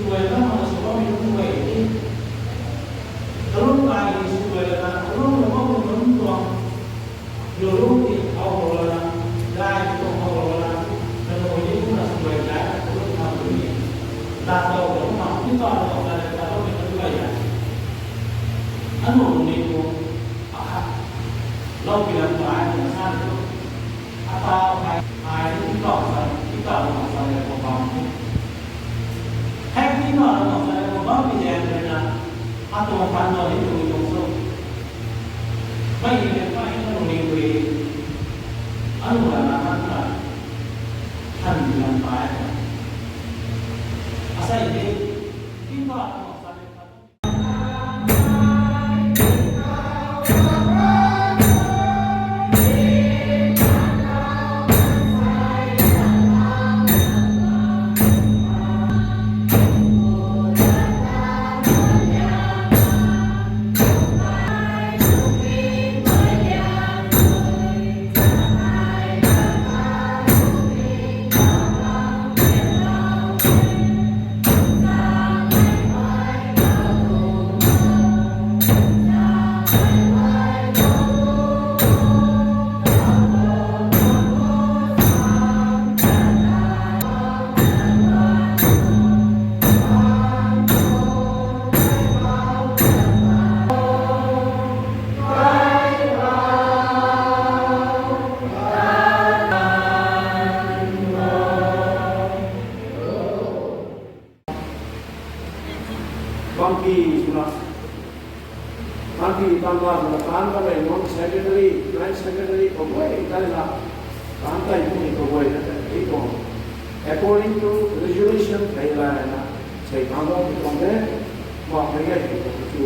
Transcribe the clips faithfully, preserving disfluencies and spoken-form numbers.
Suai na mana sw bammei nunc guay ni, kalum ai ni sw guay lana, kalum na bammei nunc tuang, lulung ni thau lou lana, dai tuang thau lou lana, na nui ni kumna sw guay dai, kalum thau tu ni, lat tau tau na, ni tau tau na, lat tau ni nunc guay ya. Anu ni ku, akhat, lou pi lam pai, na sa ni ku. Atau hei, hei ni tau sa, ni tau tau sa ni ku bam ni. Hei ni tau tau sa ni ku bam ni jan rui na, atuang tan tau ni tu ni tuang sw. Mei ni le mei na nung ni tui. Anu la na han na. Han ni lam pai. Asei ni, ni tau tau sa ni ku. Bangki swna, bangki bangla swna tan kamei nunc secretary, branch secretary kaguay tei na, tan tei puni kaguay na tei ti tuang. According to resolution thei lana, sei tan lou ti tuang de, mak mei gay ti tuang tu.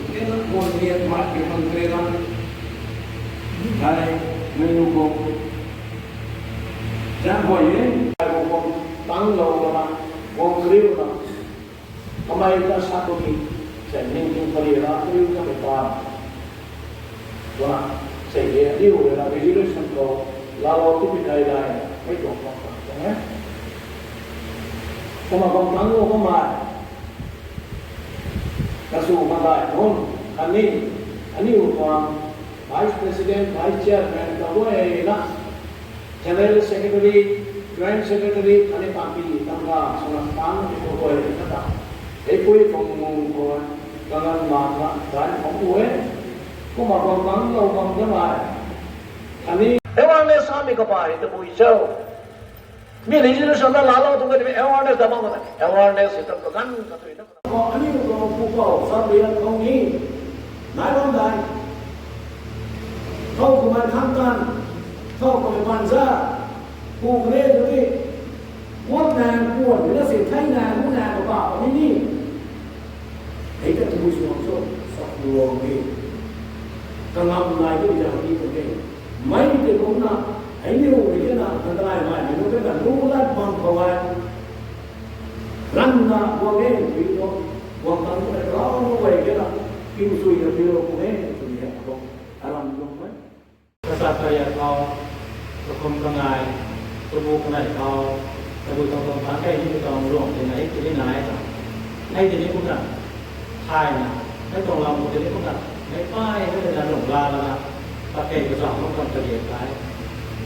Kena kuan ni mak ki bang kena, ai, mei nu ko, jam guay e, ai ko kuan tang lou lana, kuan kriu na. Kamei ta sa tu ni, sei ning ning pali ra, kriu na mei ta. Wana, sei e, riu rui na resolution khou, laalou tu pi kai dai, mei tuang tuang tuang tuang e. Kumna bam tang lou kamei. Kasw madai nunc, khatni, aniu tuang Vice President, Vice Chairman, kaguay na, General Secretary, Joint Secretary, khatni panty, tangka, swna tan ni kaguay na ta. Hei pui khou mung khou, kangan mak na, dai khou e. Kumna bam tang lou bam na lai. Khatni, awareness samei kapai, tabui cho. Mi resolution na laalou tu kani mi awareness da bam na, awareness hei tabui kan katui na. Khou aniu khou pu khou, sa pui lam khou ni, nai bam dai. Khou khou mai khang tan, khou khou mai pan za, pu kre tu ni, guang na, guang na se, thei na, gu na, kaba, kani ni. Hei ta tabui sw bam cho, sa pu lou ni. Kangam nai tu jang ni tu ni. Mei tei kumna, hei ni ru hei na, kan ta nai mai, ni ru kan ta lu lat bam khou ai. Ran na guang e, pi tu, guang tang tu na rau nu guay ke na, piu sui na piu ru guang e, tu ni e, aram lung e. Kasa kaya khou, kakhum kangai, kabu kanai khou, kabu tang tang tang kai ni tang luang tei na, hei tei ni nai ta. Hei tei ni kumna, thay na, hei tuang lam khou tei ni kumna, mei pai, hei tei na lung la la na, pakei kazauh mak kan kalian kai.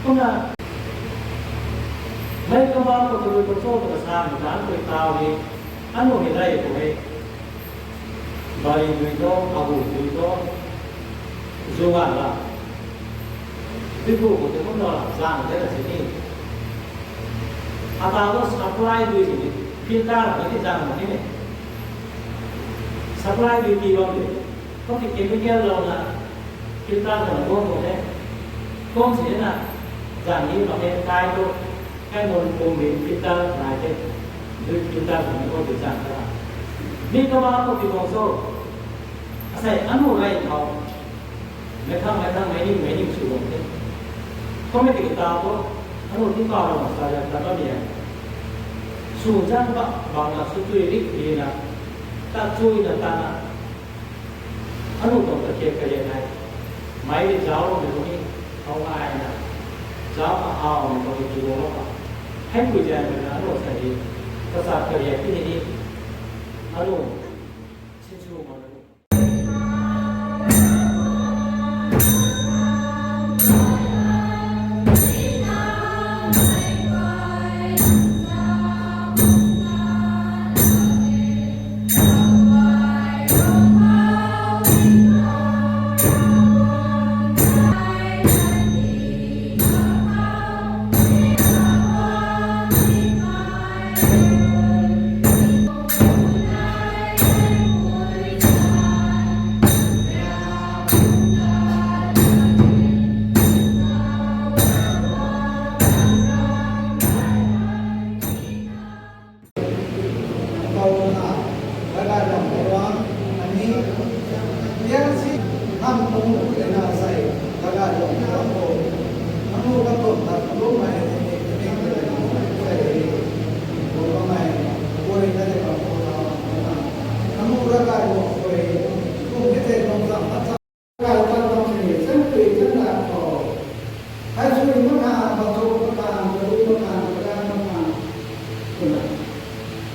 Kumna, mei kaba khou tabui khou cho ta kasa, mei tan koi tau ni, anu ni dai khou hei. Bari dui to, agu dui to, zuan la. Dui bu khou tei kumna la, zang de la sini. Ata lo supply dui sini, filter ni ti zang ni ni. Supply dui ti bam de. Kum ti chemical lou na, filter na bam bam de. Kum sini na, zang ni bam de, kai tu. Kai mun kum ni filter nai the, dui filter ni ko ti zang ta. Mi kaba khou ti bam so, asei anu rai khou, mei thang mei thang mei ning mei ning sw bam the. Kum ti kata khou, anu ti pa ram sa ram ta bam e. Sw zang ba, bang na sw tui rik ri na, ta chui na ta na. Anu tuang ta khe kariak hei, mei rui zauc mei kum ni, how ai na, zauc a how mei kum ni tu lou pa. Hei pui zan mei na anu sa di, kasa kariak ti ni ni, Anu, sinsw ma anu. Kai ta bam sini, chang pui chang na khou. Hai sui makhan, bathuk makhan, karu makhan, kagan makhan. Kumna.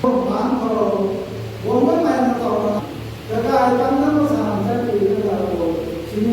Kum bang khou, guang bammei na tau na. Kakai tam na masan, chang pui chang na khou. Sini